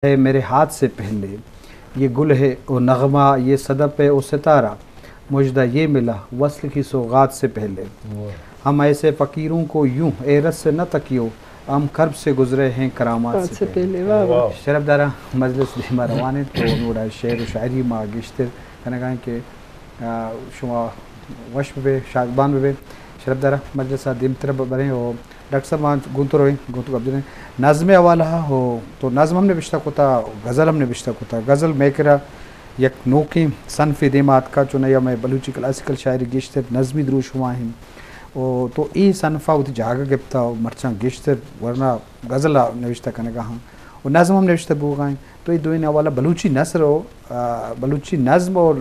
ہے میرے ہاتھ سے پہلے، یہ گل ہے او نغمہ، یہ صدف ہے او ستارہ، مژدہ یہ ملا وصل کی سوغات سے پہلے۔ واہ۔ ہم ایسے فقیروں کو یوں اے رس سے نہ تکیو، ہم کرب سے گزرے ہیں کرامات سے پہلے۔ واہ، واہ۔ واہ۔ شرپ دارا مجلس دیما روان انت، تو ہموڑا شعر و شاعری ما گیشتر کنگا ہیں کہ، آ، شما وش ببے، شادمان ببے۔ شرپ دارا مجلس دیمتر بریں و ڈاکٹر صاحب، ما گوں تو رویں، گوں تو گپ جنیں۔ نظم حوالہ ہو، تو نظم ہم نبشتہ کتا، غزل ہم نبشتہ کتا۔ غزل مئے کرا یک نوکیں صنفے دیما آتکا، چونایا مئے بلوچی کلاسیکل شاعری گیشتر نظمی دروشم آ انت۔ او تو اے صنفا وتی جاگہ گپتا و مرچاں گیشتر ورنا غزل آ نبشتہ کنگا ہاں و نظم ہم نبشتہ بوگا انت۔ تو اے دوئیں حوالہ بلوچی نثر و، آ، بلوچی نظم اور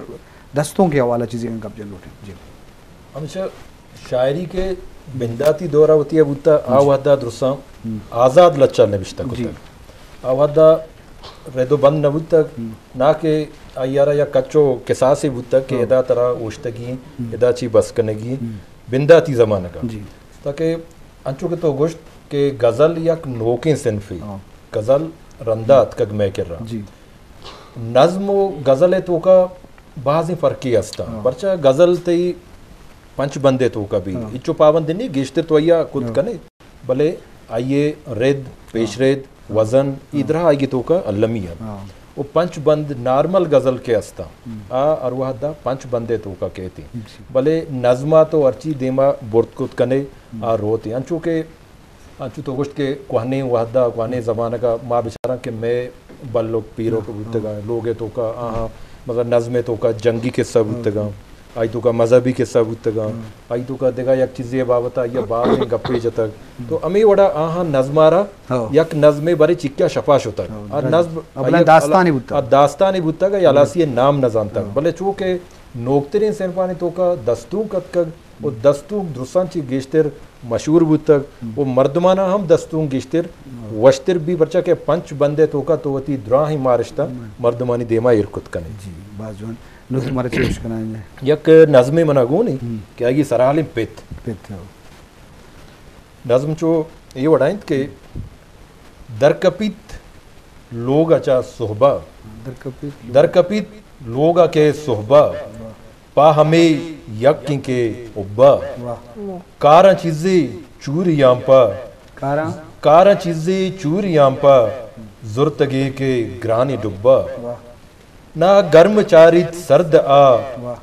دستونک ء حوالہ چیزے گپ جن لوٹیں۔ جی۔ ہمیشہ شاعری کہ بنداتی دور ء وتی ء بوتا، آ جی۔ وہدا درساں ہم۔ آزاد لچہ نبشتہ جی۔ کتگ۔ آ وہدا رد و بند نہ بوتگ، ہم۔ نہ کہ آئی ء را یک کچ و کساسے بوتگ کہ ہاں۔ ادا ترا اوشتگی، ہم۔ ادا چی بس کنگی، ہم۔ بنداتی زمانگ ء۔ جی۔ تاکہ انچو کہ تو گوشت کہ غزل یک نوکیں صنفے، ہاں۔ غزل رندا اتکگ مئے کرا۔ جی۔ نظم و غزل ء توکا بازیں فرقے ہستاں۔ ہاں۔ پرچا غزل تئی پنچ بندے توکا بی۔ ہاں۔ ہچو پابندی نہیں، گیشتر تو آئی ء کت ہاں۔ کنے، بلے آئی ء رد، پیش ہاں۔ رد، ہاں۔ وزن، ہاں۔ ای درا آئی توکا المی انت۔ ہاں۔ و پنچ بند نارمل غزل کے ہستاں، ہم۔ آ ہر وہدا پنچ بندے توکا کیتی۔ جی۔ بلے نظم ء تو ہرچی دیما برت کت کنے، ہم۔ آ روتی۔ انچو کہ انچو تو گوشت کہ کوہنیں وہدا، کوہنیں زمانگا ما بچاراں کہ مئے بلک پیرک ہاں، بوتگاں، ہاں۔ لوگ ء توکا آہاں، مطلب نظم ء توکا جنگی قصہ ہاں، بوتگاں، ہاں۔ آئی توکا مذہبی قصہ بوتگاں، ہاں۔ آئی توکا دگہ یک چیزے بابت آئی بازیں گپے جتگ۔ ہاں۔ تو ہمے وڑا آہاں نظم ء را ہاں۔ یک نظمے بارے چکیا شپا شتگ۔ ہاں، آ نظم ابلا آئی داستانے بوتگ۔ آ داستانے بوتگ، آئی ہاں۔ ہلاسی نام نہ زانتگ۔ ہاں۔ بلے چو کہ نوکتریں صنفانی توکا دستونک اتکگ، و دستونک درستاں چی گیشتر مشہور بوتگ، ہم۔ و مردمانا ہم دستونک گیشتر ہم۔ وشتر بی، پرچا کہ پنچ بندے توکا تو وتی دراہیں مارشتاں ہم۔ مردمانی دیما ایر کت کنے۔ جی، باز جوان۔ نو تو مارا چی گوش کنائیں؟ یک نظمے منا گون انت ہم۔ کہ آئی سرحالیں پت۔ پت، ہو۔ نظم چو اے وڑا انت کہ درکپیت لوگ ء چہ سہبا۔ درکپیت لوگ۔ درکپیت لوگ ء کہ سہبا۔ واہ۔ پہ ہمے یکیں کہ حبا۔ واہ۔ کاراں چیزے چوریاں پہ۔ کاراں۔ کاراں چیزے چوریاں پہ۔ زرتگے کہ گرانیں ڈبا۔ واہ۔ نہ گرم چاریت سرد آ، واہ۔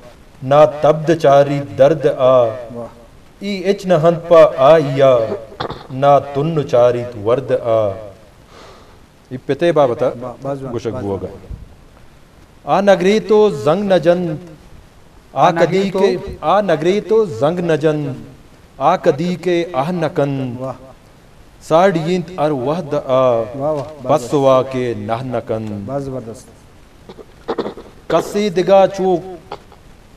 نہ تبد چاریت درد آ۔ واہ۔ ای اچ نہ ہنت پہ آئی آ، نہ تن چاریت ورد آ۔ ای پتے بابت با-، باز جوان، گوشگ باز بوگ جوان۔ آ نگریت و زنگ نہ جنت، آ آ کدی نگریت و کہ آ نگریت و زنگ نہ جنت، آ کدی کہ آہ نہ کنت۔ واہ۔ ساڑی انت ہر وہد آ، واہ واہ، باز پس وا کہ نہ نہ کنت۔ باز زبردست۔ کسی دگہ چو،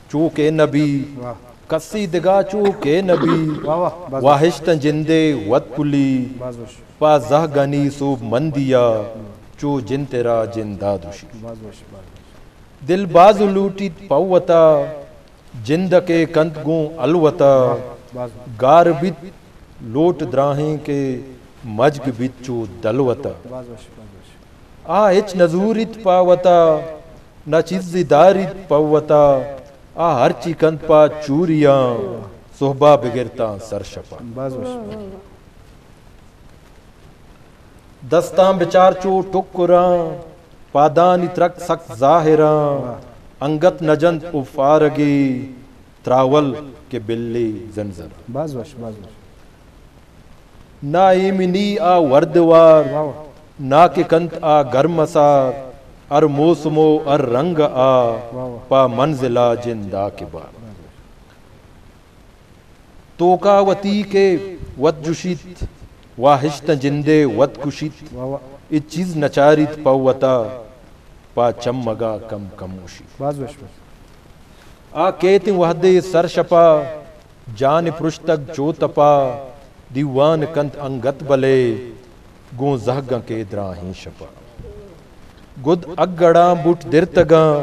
چو کہ نبی۔ واہ۔ کسی دگہ چو کہ نبی۔ واہ واہ، باز واہشتن جندے وت پلی۔ باز وش۔ پا زہگانی سوب مندیا، چو جند ترا جند داد وشی۔ باز وش، باز وش۔ دل باز لوٹیت پہ وتا، جند کہ کنت گوں الوتا۔ باز وش۔ گار بیت لوٹ دراہیں کہ مجگ بیت چو دلوتا۔ باز وش، باز وش۔ آ ہچ نزوریت پہ وتا، نہ چیزے داریت پہ وتا۔ آ ہرچی کنت پہ چوریاں، سہبا بگرتاں سر شپا۔ باز وش۔ دستاں بچار چو ٹکراں، پادانی ترک سک ظاہراں۔ واہ۔ انگت نہ جنت او فارگے، تراول کہ بلے زنزر۔ باز وش، باز وش۔ نا ایمنی آ وردوار، واہ واہ۔ نا کہ کنت آ گرمسار، ہر موسم و ہر رنگ آ، واہ واہ۔ پا منزل آ جند آ کہ بار۔ توکا وتی کہ وت جشیت، واہشتاں جندے وت کشیت، واہ واہ۔ اے چیز نچاریت پہ وتا، پا چمگا کم کم وشی۔ باز وش، باز۔ آ کیتیں وہدے سر شپا، جان پرشتگ چو تپا، دیوان کنت انگت بلے، گوں زہگاں کہ دراہیں شپا۔ گد اگڑاں بوٹ درتگاں،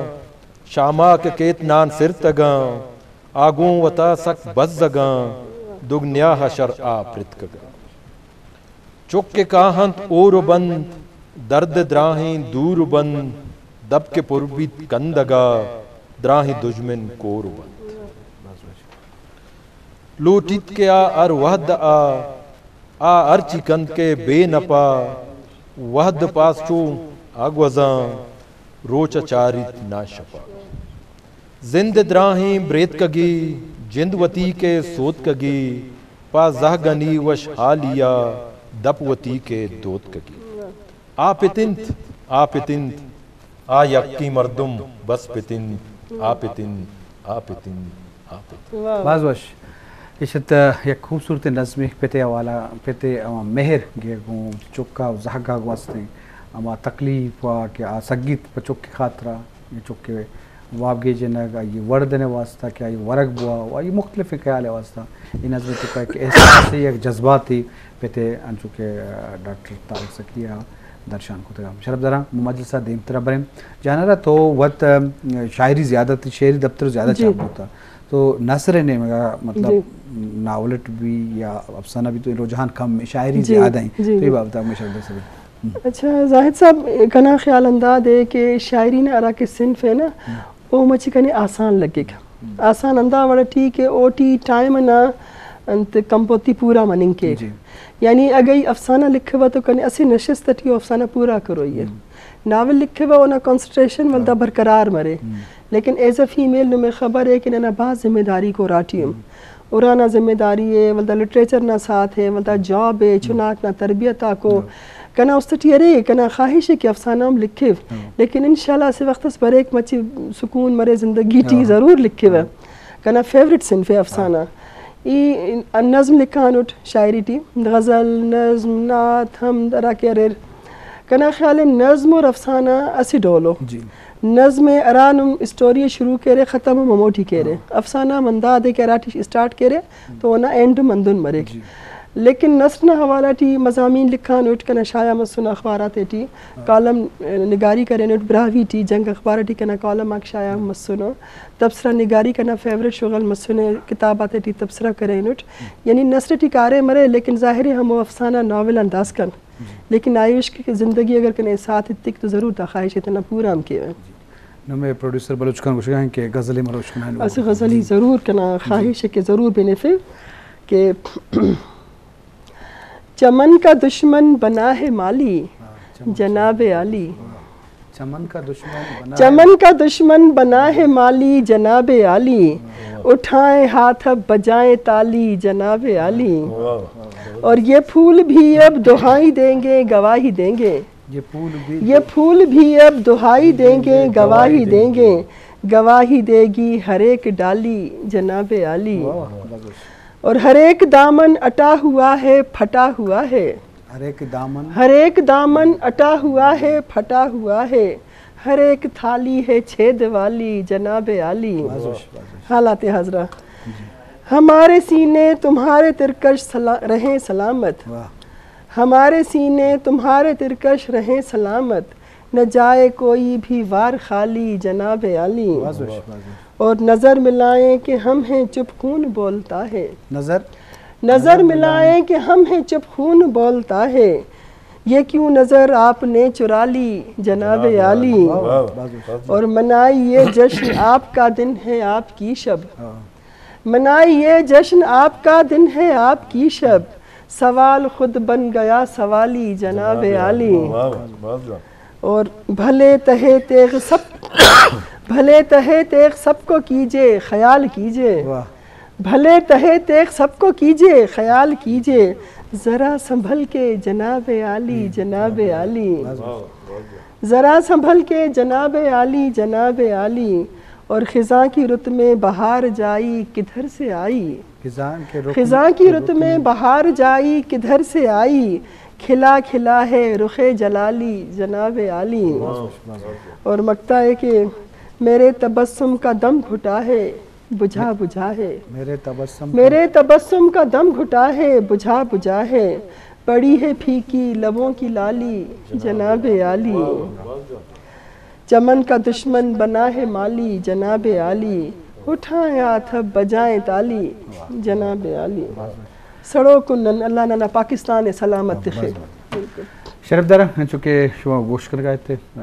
شاماک کیت نان سرتگاں، آ گوں وتا سک بزگاں، دگنیا شر آ پرتکگاں۔ چک کہ کاہنت اور و بند، درد دراہیں دور بنت، دپ کہ پر بیت کندگا، دراہیں دژمن کور بنت۔ لوٹیت کہ آ ہر وہد ءَ، آ ہرچی کنت کہ بے نپا، وہد پاس چو آ گوزاں، روچ ءَ چاریت نا شپا۔ زند دراہیں بریتکگی، جند وتی کہ سوتکگی، پہ زہگنی وشحالی ءَ دپ وتی کہ دوتکگی۔ آ پت انت، آ پت انت، آ یکیں مردم بس پت انت، آ پت انت، آ پت انت، آ پت انت۔ واہ۔ باز وش۔ ایش ات یک خوبصورت نظمے پت ءِ حوالہ، پت ءِ ہما مہر کہ گوں چکا و زہگا گوستیں، ہما تکلیف ءَ کہ آ سگیت پہ چک ءِ خاطرا، اے چک ءِ واب گیجنگ، آئی ءِ وڑ دن ءِ واسطہ کہ آئی ورگ بوا و آئی مختلفیں خیال ءِ واسطہ۔ اے نظم ءِ توکا یک احساسے، یک جذباتے پت ءِ انچو کہ، آ، ڈاکٹر طارق سخی ءَ درشان کتگ۔ شرپ داراں، ما مجلس ءَ دیمترا بریں۔ جانارا تو وت، آ، شاعری زیادہ تئی، شعری دپتر زیادہ جی۔ چاپ بوتا۔ تو نثر ءِ نیمگا مطلب جی۔ ناول اٹ بھی یا افسانہ بھی تو رجحان کم ہے، شاعری جی، زیادہ ہیں۔ جی، تو یہ جی۔ بابت میں شرپ دے سکتے۔ اچھا، زاہد صاحب، کنا خیال انداز ہے کہ شاعری نا ہرا کہ صنف ہے نا، ہم۔ او مچی کنے آسان لگک۔ ہم۔ آسان اندا وڑ ٹی کہ او ٹی ٹائم نا انت کمپوتی پورا مننگ کے۔ جی۔ یعنی اگہ ای افسانہ لکھوہ تو کنے اسہ نشست ٹی او افسانہ پورا کروئی ہے۔ ہم۔ ناول لکھوہ اونا کانسنٹریشن ولدا ہاں۔ برقرار مرے۔ ہم۔ لیکن ایز اے فیمیل نمے خبر ہے کہ ننا بھاز ذمہ داری کو راٹی ہم۔ ہم۔ ارانا ذمہ داری ہے، ولدا لٹریچر نا ساتھ ہے، ولدا جاب ہے، ہم۔ چناک نا تربیت آکو۔ ہاں۔ کنا است ٹی ارے، کنا خواہش ہے کہ افسانہ ہم لکھو۔ ہاں۔ لیکن انشاءاللہ اسہ وخت اس بریک مچی سکون مرے زندگی ٹی ہاں۔ ضرور لکھوہ۔ ہاں۔ کنا فیورٹ صنف ہے افسانہ۔ ہاں۔ ای نظم لکھانٹ شاعری ٹی، غزل، نظم، نعت، حمد ہرا کہ اریر۔ کنا خیال ہے نظم اور افسانہ اسہ ڈولو۔ جی۔ نظم ءِ ہرا نم اسٹوری ءِ شروع کیرے، ختم ہم ہموٹی کیرے۔ ہاں۔ افسانہ ہم ہندا دے کہ ہراٹی اسٹارٹ کیرے، تو اونا اینڈ ہم ہندن مریک۔ جی۔ لیکن نثر نا حوالہ ٹی مضامین لکھانٹ، کنا شائع مسنو اخبارات ٹی، ہاں۔ کالم، اے، نگاری کرینٹ، براہوئی ٹی، جنگ اخبار ٹی کنا کالم آک شائع ہم مسنو۔ تبصرہ نگاری کنا فیورٹ شغل مسنے، کتابات ٹی تبصرہ کرینٹ۔ ہم۔ یعنی نثر ٹی کاریم مرے، لیکن ظاہر ہے ہمو افسانہ ناول آن داسکان۔ جی۔ لیکن آئی اش کہ زندگی اگر کنے ساتھ اتک تو ضرور دا خواہش اتنا پورا ہم کیوہ۔ جی۔ نمے پروڈیوسر بلوچ خان گوشگا ہیں کہ غزلے مروش کنائیں۔ اسہ غزلی ضرور کنا جی۔ خواہش ہے کہ ضرور بنفے کہ چمن کا دشمن بنا ہے مالی، ہاں، چمن۔ جناب عالی۔ واہ۔ چمن کا دشمن بنا ہے۔ چمن کا دشمن بنا ہے مالی، جناب عالی۔ واہ۔ اٹھائیں ہاتھ اب بجائیں تالی، جناب عالی۔ واہ۔ اور یہ پھول بھی اب دہائی دیں گے، گواہی دیں گے۔ یہ پھول بھی یہ پھول بھی اب دہائی دیں گے، گواہی دیں گے۔ گواہی دے گی ہر ایک ڈالی، جناب عالی۔ واہ، واہ۔ اور ہر ایک دامن اٹا ہوا ہے، پھٹا ہوا ہے۔ ہر ایک دامن۔ ہر ایک دامن اٹا ہوا ہے، پھٹا ہوا ہے۔ ہر ایک تھالی ہے چھید والی، جناب عالی۔ باز وش، باز وش۔ حالات حاضرہ۔ جی۔ ہمارے سینے تمہارے ترکش سلا-، رہیں سلامت۔ واہ۔ ہمارے سینے تمہارے ترکش رہیں سلامت۔ نہ جائے کوئی بھی وار خالی، جناب عالی۔ باز وش، باز وش۔ اور نظر ملائیں کہ ہم ہیں چپ، خون بولتا ہے۔ نظر۔ نظر ملائیں کہ ہم ہیں چپ، خون بولتا ہے۔ یہ کیوں نظر آپ نے چرا لی، جناب عالی۔ واہ، واہ، واہ۔ اور منائیے جشن آپ کا دن ہے آپ کی شب۔ ہاں۔ منائیے جشن آپ کا دن ہے آپ کی شب۔ سوال خود بن گیا سوالی، جناب عالی۔ واہ، واہ، واہ۔ اور بھلے تہے تیغ سب، بھلے تہے تیغ سب کو کیجے، خیال کیجے۔ واہ۔ بھلے تہے تیغ سب کو کیجے، خیال کیجے، ذرا سنبھل کے جناب عالی، جناب عالی۔ ذرا سنبھل کے جناب عالی، جناب عالی۔ اور خزاں کی رت میں بہار جائی، کدھر سے آئی؟ خزاں کے رت خزاں کی رت میں بہار جائی، کدھر سے آئی؟ کھلا کھلا ہے رخ جلالی، جناب عالی۔ اور مکتا ہے کہ میرے تبسم کا دم گھٹا ہے، بجھا بجھا ہے۔ میرے تبسم کا میرے تبسم کا دم گھٹا ہے، بجھا بجھا ہے۔ پڑی ہے پھیکی لبوں کی لالی، جناب عالی۔ چمن کا دشمن بنا ہے مالی، جناب عالی۔ اٹھائیں ہاتھ اب بجائیں تالی، جناب عالی۔ سڑوک نن اللہ ننا پاکستان ء سلامت تخے۔ بالکل۔ شرفدار، انچو کہ شما گوش کنگا ات، آ،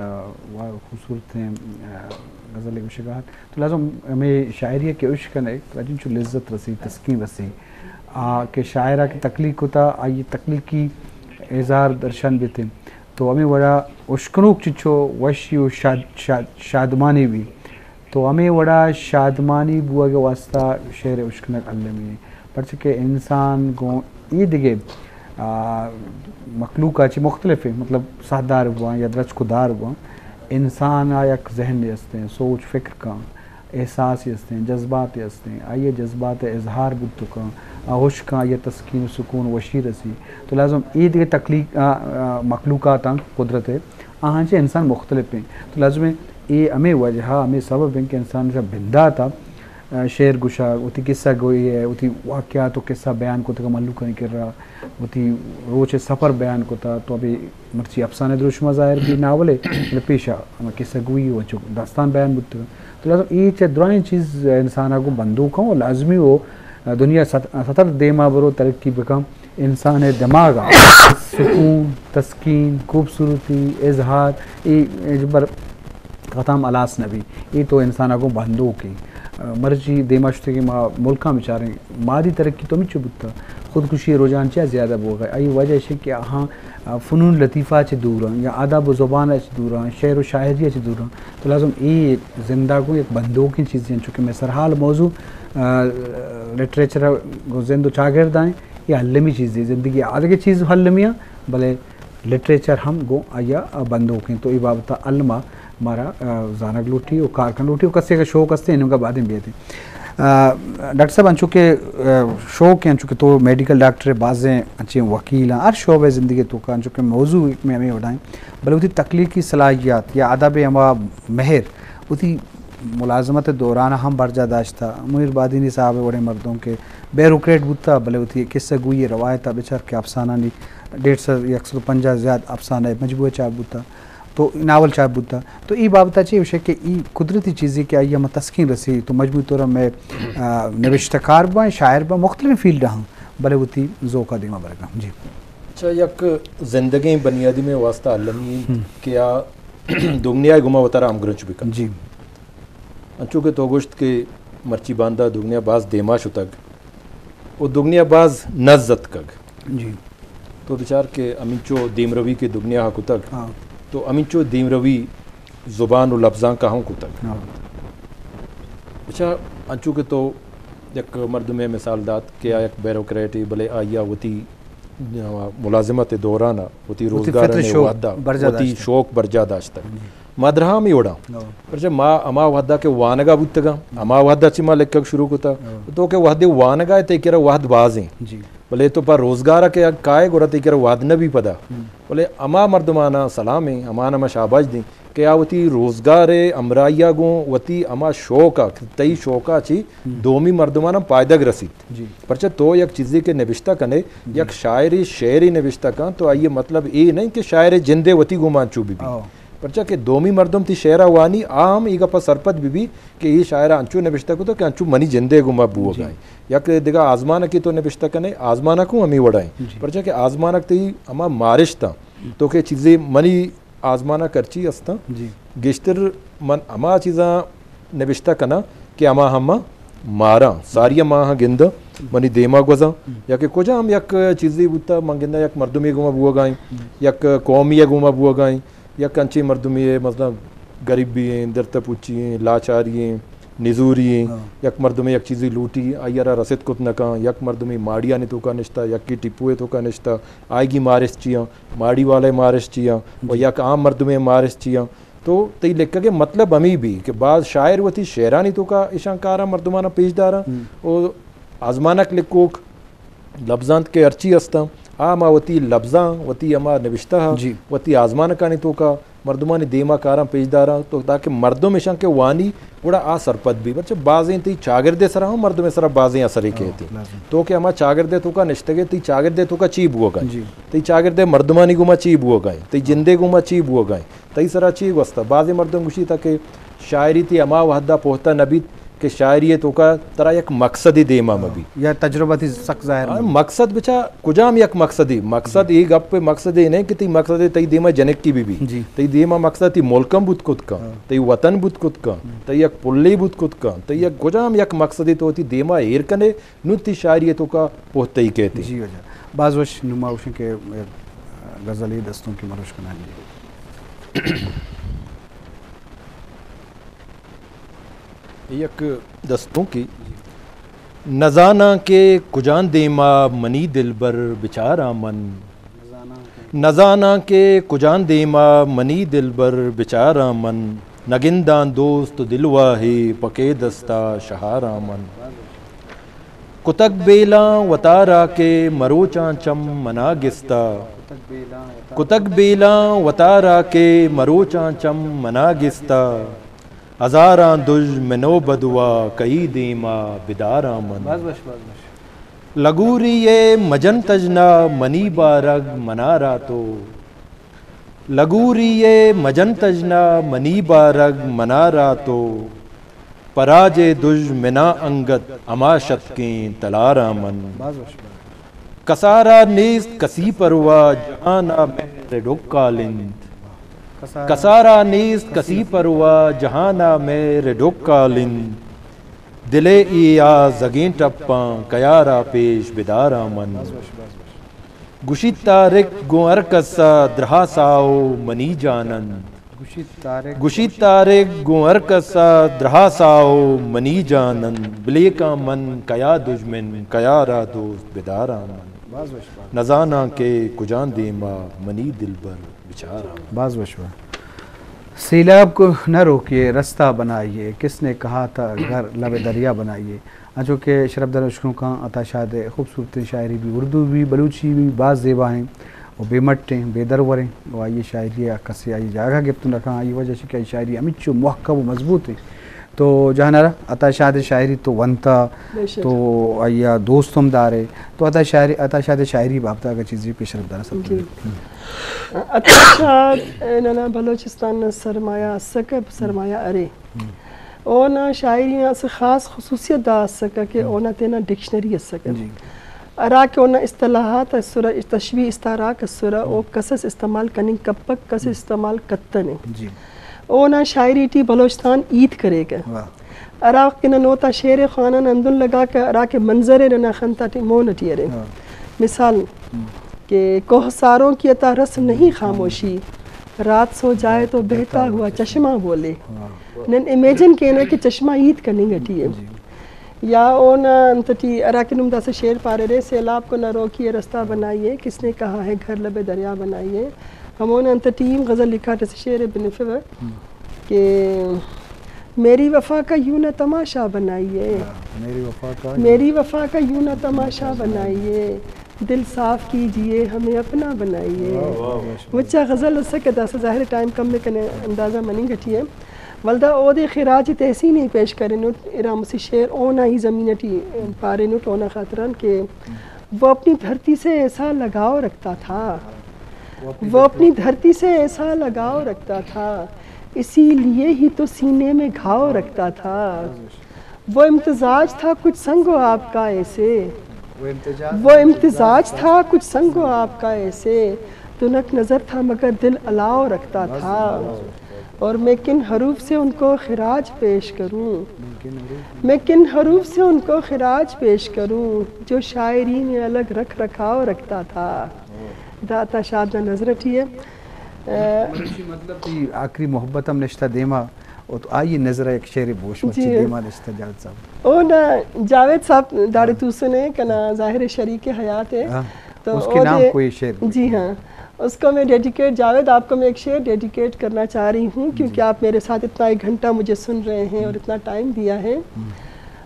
وا خوبصورت ہیں، آ، غزل گوشگا ات۔ تو لازم ہمیں شاعری کہ اشکنئے، تو انچو لذت رسی، تسکین رسی۔ آ، کہ شاعرہ کہ تخلیق کتا، آئی تخلیقی اظہار درشان بیتے۔ تو ہمیں وڑا اشکنوک چچو وشی و شاد-، شاد-، شادمانی بھی۔ تو ہمے وڑا شادمانی بوگ ء واستہ شعر اشکنگ المی انت، پرچہ کہ انسان گوں اے دگہ، آ، مخلوق ء چہ مختلف انت، مطلب ساہدار بوان یا درچک و دار بوان، انسان ء یک ذہن است انت، سوچ فکر کن، احساس است انت، جذبات است انت، آئی ء جذبات ء اظہار بوت کن، آ ہوش کن، آئی ء تسکین و سکون و وشی رسی۔ تو لازم اے دگہ تخلیق، آ، آ، مخلوقات انت قدرت ء، آہاں چہ انسان مختلف انت۔ تو لازم انت اے ہمے وجہ، ہمے سبب انت کہ انسان چہ بندات ء، آ، شعر گوشگ، وتی قصہ گوئی ء، وتی واقعات و قصہ بیان کتگ مہلوکانی کرا، وتی روچ ء سفر بیان کتا، تو ابھی مرچی افسانہ دروشم ء ظاہر بی ناول ء، بلے پیشا ہما قصہ گوئی و چو داستان بیان بوتگ۔ تو لازم اے چہ درائیں چیز انسان ء گوں بندوک انت و لازمی و دنیا ست-، ستر دیما برو ترقی بکن۔ انسان ء دماغ ء سکون، تسکین، خوبصورتی، اظہار، اے ہچبر ختم ہلاس نہ بی۔ اے تو انسان ء گوں بندوک ایں۔ مرچی دیما شتگیں ما ملکاں بچاریں، مادی ترقی تو ہمینچو بوتا، خودکشی ء رجحان چیا زیادہ بوگ ء؟ آئی وجہ اش کہ آہاں فنون لطیفہ چہ دور آں یا ادب و زبان چہ دور آں، شعر و شاعری چہ دور آں۔ تو لازم اے زندہ گوں یک بندوکیں چیزے انت، چونکہ مئے سرحال موضوع، آ، لٹریچر گوں زند و چاگرد آئیں، یہ المی چیزے، زندگی آدگہ چیز المی آں، بلے لٹریچر ہم گوں آیا بندوکیں۔ تو اے بابت علما مارا، آ، زانگ لوٹی و کار کن لوٹی و کسے کا شوق ہستے انہوں کا بعدیں بیتے۔ آ، ڈاکٹر صاحب، انچو کہ، آ، شوق ہیں، انچو کہ تو میڈیکل ڈاکٹر ہے، بازیں انچیں وکیل ہیں، ہر شعبہ زندگی تو کا، انچو کہ موضوع میں ہمیں اڑائیں، بلے وتی تخلیقی صلاحیت یا ادب ہما مہر وتی ملازمت دوران ہم برجا داشتا۔ منیر بادینی صاحب وڑیں مردم کہ بیوروکریٹ بوتا، بلے وتی قصہ گوئی روایت بچار کہ افسانہ نی ڈیڑھ سو، یک سو پنجاہ زیاد افسانہ مجموعہ چاپ بوتا، تو ناول چاپ بوتا۔ تو ای بابت چی وشے کہ ای قدرتی چیزی کہ آئی ہم تسکین رسی، تو مجموعی طور میں، آ، نوشتہ کار بائیں، شاعر بائیں، مختلف فیلڈ ہاں، بلے وتی ذوق دیما برگا۔ جی۔ اچھا، یک زندگیں بنیادی میں واسطہ المی ہم۔ کہ آ دنیا گما وتارا ہمگرنچ بکن۔ جی۔ انچو کہ تو گوشت کہ مرچی باندا دنیا باز دیما شتگ و دنیا باز نز اتکگ۔ جی۔ تو بچار کہ ہمینچو دیمروی کہ دنیا ء کتگ، ہاں۔ تو ہمینچو دیمروی زبان و لبزانک ء ہم کتگ۔ ہاں۔ اچھا، انچو کہ تو یک مردمے مثال دات کہ آ یک بیوروکریٹے، بلے آئی ء وتی ملازمت ء دوران ء وتی وتی روزگار فطرت ء شوق وھد ء برجا وتی داشتگ۔ شوق برجا داشتگ۔ جی۔ ما درہم ای وڑا۔ ہو۔ پرچہ ما ہما وھد ء کہ وانگ ء بوتگاں، ہما وھد ء چہ ما لکھگ شروع کتا۔ ہو۔ تو کہ وھدے وانگ ء تئی کرا وھد بازیں۔ جی۔ بلے تو پہ روزگار ء کہ کائے گڑا تئی کرا وھد نہ بی پدا۔ ہم۔ بلے ہما مردماناں سلام ایں، ہماناں ما شاباش دیں کہ آ وتی روزگار ء ہمراہی ء گوں وتی ہما شوق ء، تئی شوق ء چی ہم۔ دومی مردماناں پائدگ رسیت۔ جی۔ پرچہ تو یک چیزے کہ نبشتہ کنے، جی۔ یک شاعرے شعرے نبشتہ کن، تو آئی مطلب اے نہیں کہ شاعر جندے وتی گوما انچو بی بی۔ او۔ پرچہ کہ دومی مردم تی شعرا وانی، آ ہم ای گپا سرپد بی بی کہ ای شاعرا انچو نبشتہ کتا کہ انچو منی جندے گوما بوگا جی۔ ایں۔ یک دگہ آزمانکے تو نبشتہ کنے، آزمانک ہوں ہمیں وڑا ایں۔ جی۔ پرچہ کہ آزمانک تی ہما مارشت آں۔ تو کہ چیزے منی آزمانک ہرچی استاں، جی۔ گیشتر من ہما چیزاں نبشتہ کناں کہ ہما ہما ماراں، ساری ہما ہاں گنداں، منی دیما گوزاں، ہم۔ یا کہ کجا ہم یک چیزے بوتا، من گنداں یک مردمے گوما بوگا ایں، ہم۔ یک قومی گوما بوگا ایں، یک انچیں مردمے مثلاً گریبی ایں، درتہ پوچی ایں، لاچاری ایں، نزوری ایں، ہاں۔ یک مردمے یک چیزے لوٹی، آئی را رسد کت نکاں، یک مردمے ماڑیانی توکا نشتا، یکے ٹیپوے توکا نشتا، آئیگی مارشت چیاں، ماڑی والے مارشت چیاں، و جی۔ یک عام مردمے مارشت چیاں۔ تو تئی لکھگ ء مطلب ہمیں بی کہ باز شاعر وتی شعرانی توکا اشاں کاراں مردماناں پیش داراں ہم۔ و آزمانک لکھوک لبزانت کہ ہرچی ہستاں، آ ہما وتی لبزاں، وتی ہما نبشتہ، جی۔ وتی آزمانکانی توکا مردمانی دیما کاراں پیش داراں، تو تاکہ مردم اشاں کہ وانی گڑا آ سرپد بی۔ پرچہ بازیں تئی چاگردے سرا ہم مردم سرا بازیں اثرے ہاں، کہتے۔ لازم۔ تو کہ ہما چاگردے توکا نشتگے، تئی چاگردے توکا چی بوگا ایں؟ جی۔ تئی چاگردے مردمانی گوما چی بوگا ایں؟ تئی جندے گوما چی بوگا ایں؟ تئی سرا چی گوستا؟ بازیں مردم گوشی تا کہ شاعری تی ہما وحدا پہتہ نہ بیت کہ شاعری ءِ توکا ترا یک مقصدے دیما مہ بی۔ یا تجربہ تئی سک ظاہر نہ بی۔ مقصد بچا کجام یک مقصدے؟ مقصد اے گپ، مقصد اے نہ کہ تئی مقصد تئی دیما جنکی بہ بی۔ جی۔ تئی دیما مقصد تئی ملک ہم بوت کت کن، ہاں۔ تئی وطن بوت کت کن، ہم۔ تئی یک پلے بوت کت کن، تئی یک کجام یک مقصدے تو تئی دیما ایر کنے، نوں تئی شاعری ءِ توکا پہتئی کیت۔ جی واجہ۔ باز وش۔ نوں ما گوشیں کہ غزلے دستونکے مروش کناں جی۔ یک دستونکے۔ نزاناں کہ کجان دیما منی دلبر بچاراں من۔ نزاناں کہ کجان دیما منی دلبر بچاراں من۔ نگنداں دوست دلواہے پہ کئے دستا شہاراں من۔ کتگ بیلاں وتارا کہ مروچاں چم منا گستا۔ کتگ بیلاں وتارا کہ مروچاں چم منا گستا۔ ہزاراں دژمن و بدوا کئی دیما بداراں من۔ باز وش، باز وش۔ لگوری ءَ مجن تژنا منی بارگ منارا تو۔ لگوری ءَ مجن تژنا منی بارگ منارا تو۔ پراج ءِ دژمناں انگت ہما شتکیں تلاراں من۔ باز وش، باز وش۔ کسارا نیست کسی پروا جہانا مہر ڈکال انت۔ کسارا نیست کسی پروا جہانا مہر ڈکال انت۔ دل ءِ اے آزگیں ٹپاں کیارا پیش بداراں من۔ باز وش، باز وش۔ گوشیت طارق گوں ہر کسا درہاسا و منی جان انت۔ گوشیت طارق۔ گوشیت طارق گوں ہر کسا درہاسا و منی جان انت۔ بلیکاں من کیا دژمن، کیارا دوست بداراں من۔ باز وش، باز۔ نزاناں کہ کجان دیما منی دلبر بچاراں من۔ باز وش وا۔ سیلاب کو نہ روکیے، رستہ بنائیے، کس نے کہا تھا گھر لب دریا بنائیے۔ انچو کہ شرفدار اشکنوکاں عطا شاد ءِ خوبصورتیں شاعری بی، اردو بی، بلوچی بی، باز زیبا ایں و بے مٹ ایں، بے درور ایں و آئی ءِ شاعری ءَ کسے آئی جاگہ گپت نہ کن، آئی وجہ چہ کہ آئی شاعری ہمینچو محکم و مضبوط ایں۔ تو جہانارا عطا شاد ءِ شاعری تو ونتا، بے شک۔ تو آئی ءَ دوست ہم دارے، تو عطا شاعری، عطا شاد ءِ شاعری بابت اگہ چیزے پیش رفت دارا سب جی۔ عطا شاد ننا بلوچستان نا سرمایہ اسکہ، سرمایہ ارے۔ اونا شاعری نا اسہ خاص خصوصیت دا اسکہ کہ اونا تینا ڈکشنری اسکہ۔ جی۔ ہرا کہ اونا اصطلاحات اسرہ، تشبیہ استعارہ آک اسرہ، او کس اس استعمال کننگ کپک، کس اس استعمال کتنے۔ جی۔ اونا شاعری ٹی بلوچستان ہیت کریکہ۔ واہ۔ ہرا وخت کہ نن اوتا شعر ءِ خوانان ہندن لگاکہ ہرا کہ منظر ءِ ننا خن تا ٹی، مون ٹی ارے۔ ہاں۔ مثال ہم۔ کہ کوہ ساروں کی عطا رسم نہیں خاموشی، رات سو جائے تو بہتا ہوا چشمہ بولے۔ ہاں۔ نن امیجن کینہ کہ چشمہ ہیت کننگ ٹی ءِ۔ جی۔ یا اونا انت ٹی ہرا کہ نم داسہ شعر پاریرے، سیلاب کو نہ روکیے رستہ بنائیے، کس نے کہا ہے گھر لب دریا بنائیے۔ ہمونا انت ٹی ہم غزل لکھاٹ اسہ شعر ءِ بنفوہ۔ ہم۔ کہ میری وفا کا یوں نہ تماشا بنائیے۔ ہاں، میری وفا کا میری وفا کا یوں نہ تماشا بنائیے، دل صاف کیجیے، ہمیں اپنا بنائیے۔ واہ، واہ، واہ۔ مچا غزل اسکہ، داسہ ظاہر ٹائم کم ءِ، کنے اندازہ مننگ ٹی ءِ، ولدا اودے خراج تحسین ہی پیش کرینٹ، ارا مسہ شعر اونا ہی زمین ٹی پارینٹ اونا خاطران کہ وہ اپنی دھرتی سے ایسا لگاؤ رکھتا تھا، وہ اپنی دھرتی سے ایسا لگاؤ رکھتا تھا، اسی لیے ہی تو سینے میں گھاؤ رکھتا تھا۔ وہ امتزاج تھا کچھ سنگ و آب کا ایسے، وہ امتزاج تھا کچھ سنگ و آب کا ایسے، تنک نظر تھا مگر دل الاؤ رکھتا تھا۔ اور میں کن حروف سے ان کو خراج پیش کروں، میں کن حروف سے ان کو خراج پیش کروں، جو شاعری میں الگ رکھ رکھاؤ رکھتا تھا۔ دا عطا شاد نا نظر ٹی ءِ۔ مروچی مطلب تئی آخری محبت ہم نشتہ دیما، او تو آئی نظر ءَ یک شعرے بوش، مرچی جی۔ دیما نشتہ جاوید صاحب۔ او نا، جاوید صاحب داڑے ہاں۔ توسنے، کنا ظاہر شریک حیات ہے۔ ہاں۔ تو اس کے او نام دے-، کوئی شعر جی ہاں۔ اس کو میں ڈیڈیکیٹ، جاوید آپ کو میں ایک شعر ڈیڈیکیٹ کرنا چاہ رہی ہوں، کیونکہ جی۔ آپ میرے ساتھ اتنا ایک گھنٹہ مجھے سن رہے ہیں اور ہم۔ اتنا ٹائم دیا ہے۔ ہم۔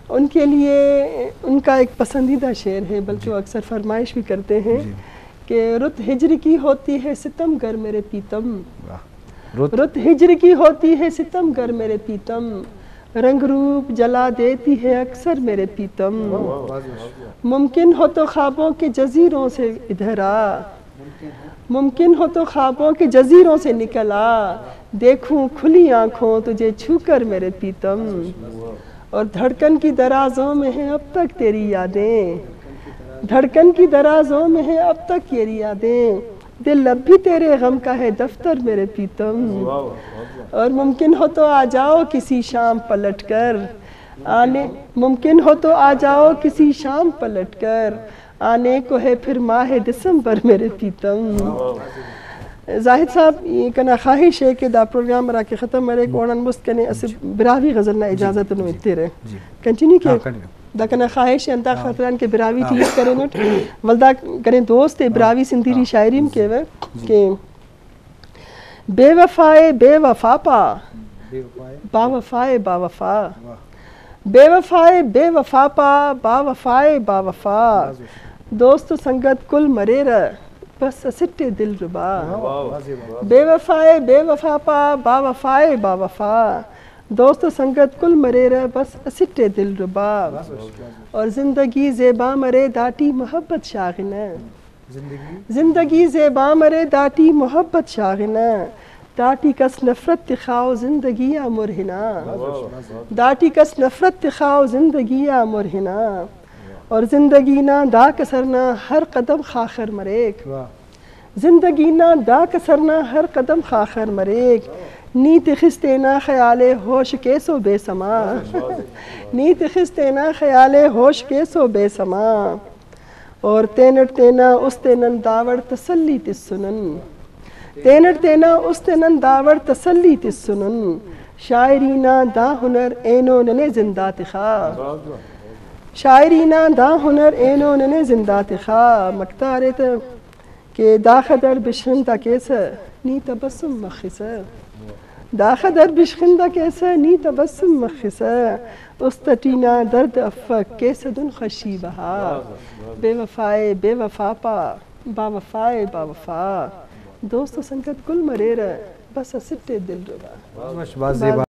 ان کے لیے ان کا ایک پسندیدہ شعر ہے، بلکہ جی۔ وہ اکثر فرمائش بھی کرتے ہیں جی۔ کہ رت ہجر کی ہوتی ہے ستم گر میرے پیتم۔ واہ۔ رت۔ رت ہجر کی ہوتی ہے ستم گر میرے پیتم، رنگ روپ جلا دیتی ہے اکثر میرے پیتم۔ واہ، واہ، واہ۔ ممکن ہو تو خوابوں کے جزیروں سے ادھر آ، ممکن ہو تو خوابوں کے جزیروں سے نکل آ، دیکھوں کھلی آنکھوں تجھے چھو کر میرے پیتم۔ اور دھڑکن کی درازوں میں ہیں اب تک تیری یادیں، دھڑکن کی درازوں میں ہیں اب تک تیری یادیں، دل اب بھی تیرے غم کا ہے دفتر میرے پریتم۔ اور ممکن ہو تو آ جاؤ کسی شام پلٹ کر، آنے، ممکن ہو تو آ جاؤ کسی شام پلٹ کر، آنے کو ہے پھر ماہ دسمبر میرے پریتم۔ زاہد صاحب، اے کنا خواہش ہے کہ دا پروگرام را کہ ختم مریک، اوڑان مست کنے اسہ براہوئی غزل نا اجازت نو ایترہ۔ کنٹینیو کے؟ دا کنا خواہش ہے، اندا خاطران کہ براہوئی ٹی ہیت کرینٹ، ولدا کنے دوست ہے براہوئی سندھی ٹی شاعری ہم کیوہ کہ بے وفائے بے وفا پا، با وفائے با وفا۔ بے وفائے بے وفا پا، با وفائے با وفا۔ دوست و سنگت کل مریرہ، بس اسٹ ءِ دلربا۔ بے وفائے بے وفا پا، با وفائے با وفا۔ دوست و سنگت کل مریرہ، بس اسٹ ءِ دلربا۔ اور زندگی زیبا مرے، داٹی محبت شاغنہ۔ زندگی زیبا مرے، داٹی محبت شاغنہ۔ داٹی کس نفرت تخاؤ زندگی آ مرہنا۔ داٹی کس نفرت تخاؤ زندگی آ مرہنا۔ اور زندگی نا دا کسر نا ہر قدم خاخر مریک۔ زندگی نا دا کسر نا ہر قدم خاخر مریک۔ نی تخس تینا خیال ءِ ہوش کیسو بے سما۔ نی تخس تینا خیال ءِ ہوش کیسو بے سما۔ اور تینٹ تینا است ءِ نن داوڑ تسلی تسنن۔ تینٹ تینا است ءِ نن داوڑ تسلی تسنن۔ شاعری نا دا ہنر اینو ننے زندہ تخا۔ شاعری نا دا ہنر اینو ننے زندہ تخا۔ مکتارے تہ کہ داخہ در بشخندہ کیسہ نی تبسم مخسہ۔ داخہ در بشخندہ کیسہ نی تبسم مخسہ۔ است ٹی نا درد افک کیسہ دن خوشی بہا۔ بے وفائے بے وفا پا، با وفائے با وفا۔ دوست و سنگت کل مریرہ، بس اسٹ ءِ دلربا۔ باز وش، باز زیبا۔